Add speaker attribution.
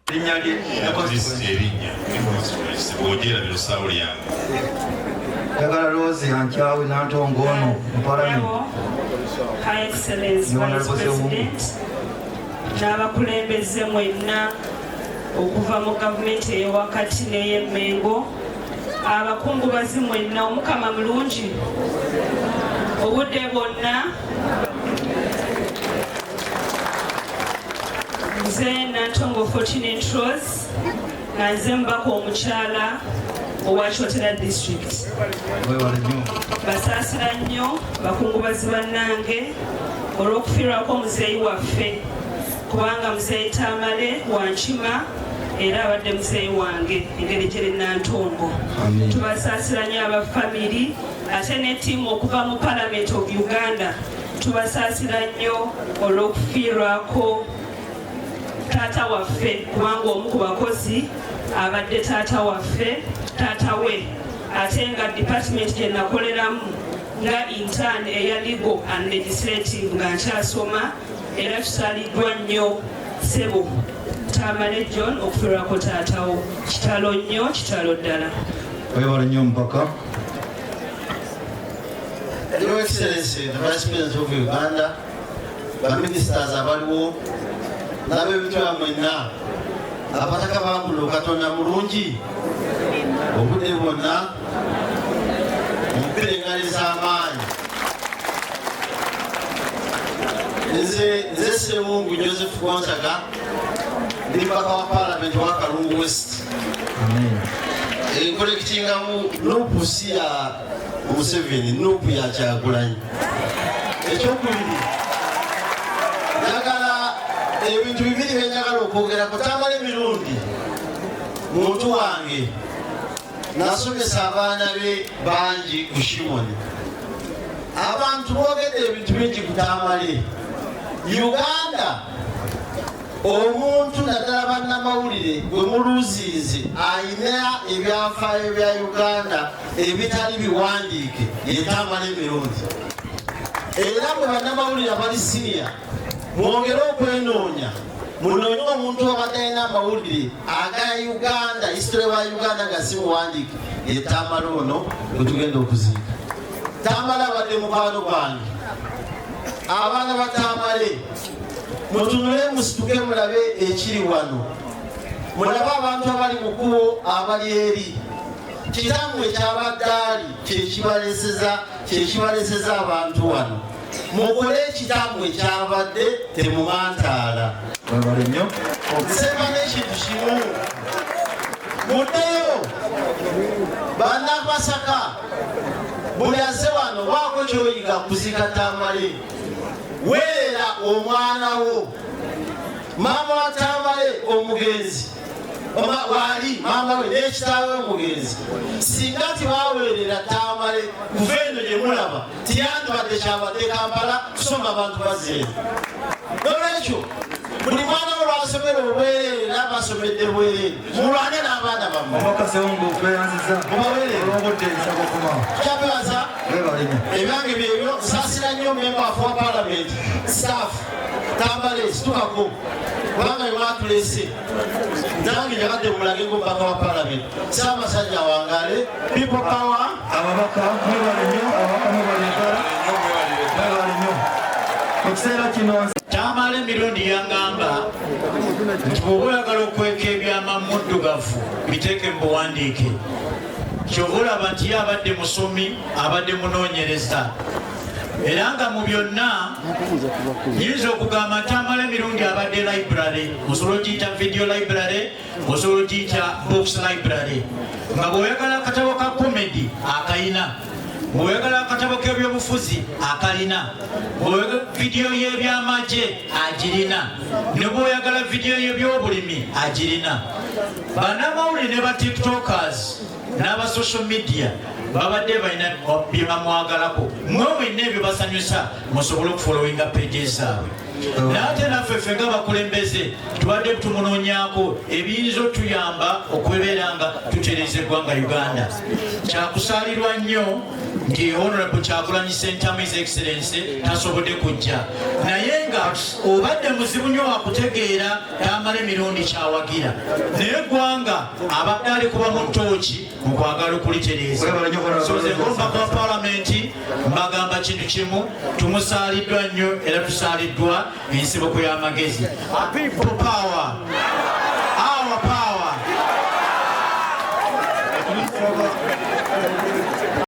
Speaker 1: Erinnya lye ne constituency.
Speaker 2: Erinnya ne constituency, bw'ogyerabira osaawo lyange.
Speaker 1: Njagala Rose Ankyawe Nantongo ono mu Parliament.
Speaker 3: Her Excellency
Speaker 1: Your
Speaker 3: Vice
Speaker 1: Honorable Sewungu.
Speaker 3: President n'abakulembeze mwenna okuva mu gavumenti ey'ewakati n'ey'Emmengo, abakungubazi mwenna, Omukama mulungi obudde bwonna. Nze Nantongo Fortunate Rose, nga nze mubaka omukyala owa Kyotera District.
Speaker 1: Webale nnyo.
Speaker 3: Basaasira nnyo bakungubazi bannange olw'okufiirwako muzeeyi waffe, kubanga muzeeyi Tamale wankima era abadde muzeeyi wange engeri gyeri Nantongo.
Speaker 1: Amen.
Speaker 3: Tubasaasira nnyo aba family, ate ne ttiimu okuva mu Parliament of Uganda. Tubasaasira nnyo olw'okufiirwako taata waffe, kubanga omu ku bakozi abadde taata waffe, taata we, ate nga department gye nakoleramu nga intern eya legal and legislative nga nkyasoma. Era tusaaliddwa nnyo, ssebo Tamale John, okufiirwako taatawo. Kitalo nnyo, kitalo ddala.
Speaker 1: Webale nnyo omubaka.
Speaker 4: Your Excellency, the Vice President of Uganda, baministers abaliwo n'ab'ebitwa mwenna, abataka bakuno, Katonda mulungi obudde bwonna. Omupira engalo ez'amaanyi. Nze Sewungu Joseph Gonzaga, ndi mubaka wa Parliament wa Kalungu West.
Speaker 1: Amen.
Speaker 4: Enkolekitingamu NUP si ya Museveni, NUP ya Kyagulanyi. Ekyokubiri, njagala ebintu bibiri byenjagala okwogerako. Tamala emirundi muntu wange, nasomesa abaana be bangi ku Shimoni. Abantu boogedde ebintu bingi ku Tamale. Uganda, omuntu naddala bannamawulire gwe muluzinze ayina ebyafaayo bya Uganda ebitali biwandiike, yeTamala emirundi. Era bwe bannamawulire abali siniya mwongere okwenoonya, munoonye omuntu abadde alina amawulire aga Uganda, history wa Uganda nga si muwandiike, yeTamala ono gwe tugenda okuziika. Tamala abadde mukwano gwange. Abaana ba Tamale, mutunule, musituke, mulabe ekiri wano, mulabe abantu abali mu kkubo, abali eri. Kitammwe kyabadde ali kyekibaleseza abantu wano. Mukole ekitammwe kyabadde, temumantaala.
Speaker 1: Webale nnyo.
Speaker 4: Nsemba n'ekintu kimu. Muddeyo, Bannabasaka, buli azze wano waako kyoyiga kuziika Tamale. Weerera omwana wo. Maama wa Tamale omugenzi waali maama we n'ekitaawe omugenzi, singa tibaweerera Tamale kuva eno gye mulaba, tiyandibadde kyabadde Kampala kusoma abantu bazeeno. Nolwekyo buli mwana we lwasomera obwereere n'abasomedde bwereere, mulwane n'abaana bammwe.
Speaker 1: Omubaka Sewungu, tweyanziza.
Speaker 4: Mubaweerere.
Speaker 1: Olw'obudde, nsaba okuma.
Speaker 4: Kyabebaza.
Speaker 1: Webale nnyo.
Speaker 4: Ebyange byebyo. Nsaasira nnyo member wa Parliament, staff. Tambale, situkako, kubanga bwatulese nange njagadde mulage ng'omubaka wa Parliament. Ssaabasajja wangale. People power.
Speaker 1: Ababaka mwebale nnyo, ababaka mwebale ddala, mwebale nnyo. Ekiseera kino
Speaker 5: Tamala emirundi yaŋŋamba nti bw'oba oyagala okweka ebyama muddugavu, biteeke mu buwandiike. Kyova olaba nti ye abadde musomi, abadde munoonyereza, era nga mu byonna nyinza okugamba nti Tamala emirundi abadde library. Osobola ogiyita video library, osobola ogiyita books library, nga bw'oyagala akatabo ka comedy akayina, bw'oyagala akatabo k'ebyobufuzi akalina, bw'oyagala vidiyo y'ebyamagye agirina, ne bw'oyagala vidiyo y'ebyobulimi agirina. Bannamawulire ne ba TikTokers n'aba social media babadde balina bye bamwagalako. Mwe mwenna ebyo basanyusa, musobole okufollowinga pages zaabwe. Naye ate naffe ffe ng'abakulembeze tubadde tumunoonyaako ebiyinza otuyamba okubeera nga tutereeza eggwanga Uganda. Kyakusaalirwa nnyo nti Honorable Kyagulanyi Ssentamu, His Excellency, tasobodde kujja, naye nga Obadde muzibu nnyo wakutegeera Tamale Mirundi kyawagira, naye eggwanga abadde alikubamu ttooki mu kwagala okulitereeza. So nze ng'omubaka wa palamenti mbagamba kintu kimu, tumusaaliddwa nnyo era tusaaliddwa ensibuko y'amagezi. People power!